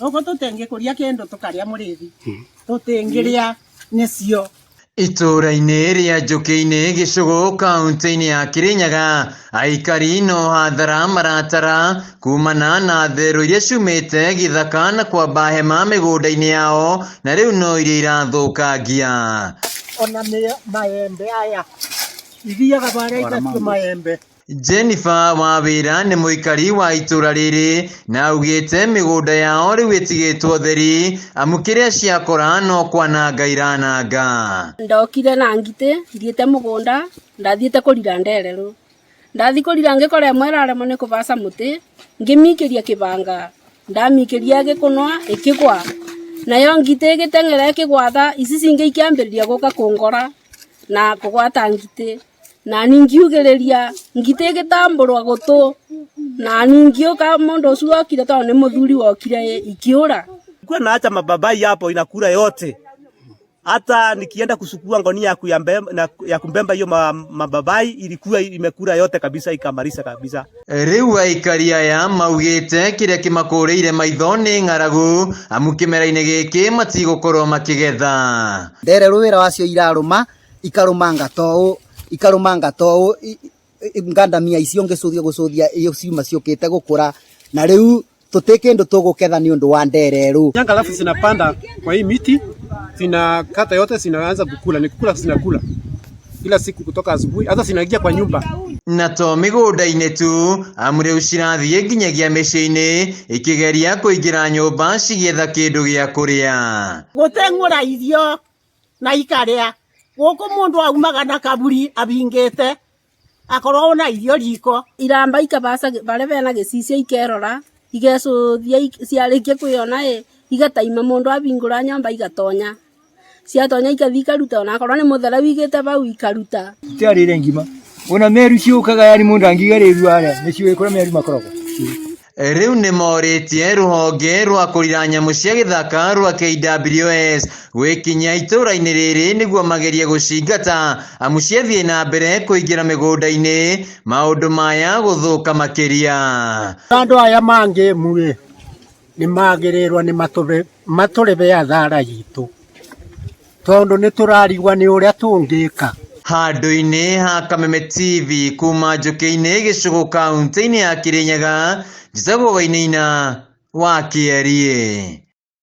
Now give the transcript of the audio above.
Gũkũ tũtingĩkũria kĩndũ tũkarĩa mũrĩthi, tũtingĩrĩa nĩcio. Itũũra-inĩ rĩa Njũkĩ-inĩ Gĩcũgũ kaunti-inĩ ya Kĩrĩnyaga, aikari no hathara maratara kumana na therũ iria ciumĩte gĩthaka na kwamba hema mĩgũnda-inĩ yao na rĩu no irio irathũkangia. Ona maembe aya ithiaga barĩa igatua maembe. Jennifer Wawĩra nĩ mũikari wa itũra rĩrĩ na augĩte mĩgũnda yao rĩu ĩtigĩtwo theri amu kĩrĩa ciakora no kwananga irananga. Ndokire na ngitĩ thiĩte mũgũnda ndathiĩte kũrira ndererũ ndathi kũrira ngĩkora ĩmwe ĩraremwo nĩ kũbaca mũtĩ ngĩmikĩria kĩbanga ndamikĩria ĩgĩkũnwa ĩkĩgwa nayo ngitĩ ĩgĩteng'era ĩkĩgwatha ici cingĩ ikĩambĩrĩria gũka kũngora na kũgwata ngitĩ na ningiugĩrĩria ngitĩ ĩgĩtambũrwa gũtũ na ningĩũka mũndũ ũcio wokire tondũ nĩ mũthuri wokire ikĩũra. Kuwa naacha mababai hapo inakula yote. Hata nikienda kusukua ngonia ya kumbemba hiyo mababai ilikuwa imekula yote kabisa ikamaliza kabisa. Rĩu aikari aya maugĩte kĩrĩa kĩmakũrĩire maitho nĩ ng'aragu amu kĩmera-inĩ gĩkĩ matigũkorwo makĩgetha. Ndererũ wĩra wacio irarũma ikarũmanga ta ũũ ikarũmanga ta ũũ ngandamia icio ngĩcũthia gũcũthia iyo ciuma ciũkĩte gũkũra na rĩu tũtĩ kĩndũ tũgũketha nĩ ũndũ wa ndererũ. Nyanga alafu zinapanda kwa hii miti zinakata yote zinaanza kukula, ni kukula zinakula kila siku kutoka asubuhi, hata zinaingia kwa nyumba. Na to mĩgũnda-inĩ tu amu rĩu cirathiĩ nginyagia mĩciĩ-inĩ ikĩgeria kũingĩra nyũmba cigĩetha kĩndũ gĩa kũrĩa. Gũteng'ũra irio na ikarĩa gũkũ mũndũ aumaga na kaburi abingĩte akorwo na irio riko. Iramba ikabaca barĩa bena gĩcicio ikerora igecũthia ciarĩkia kwĩona ĩ igataima mũndũ abingũra nyũmba igatonya ciatonya ikathi ikaruta onakorwo nĩ mũthere wigĩte bau ikaruta. Itiarĩire ngima ona meru ciũkaga yani mũndũ angiuga rĩu arĩa nĩciũĩ kũrĩa meru makoragwo. Rĩu nĩ morĩtie rũhonge rwa kũrira nyamũ cia gĩthaka rwa KWS gwĩkinyia itũũra-inĩ rĩrĩ nĩguo magerie gũcingata amu ciathiĩ na mbere kũingĩra mĩgũnda-inĩ maũndũ maya gũthũka makĩria. Andũ aya mangĩ muĩ nĩ magĩrĩirwo nĩ matũrĩbe athara itũ tondũ nĩ tũrarigwa nĩ ũrĩa tũngĩka. Handũ-inĩ ha Kameme TV kuma Njũkĩ-inĩ Gĩcũgũ kaunti-inĩ ya Kĩrĩnyaga, njĩtagwo Wainaina wa Kĩeriĩ.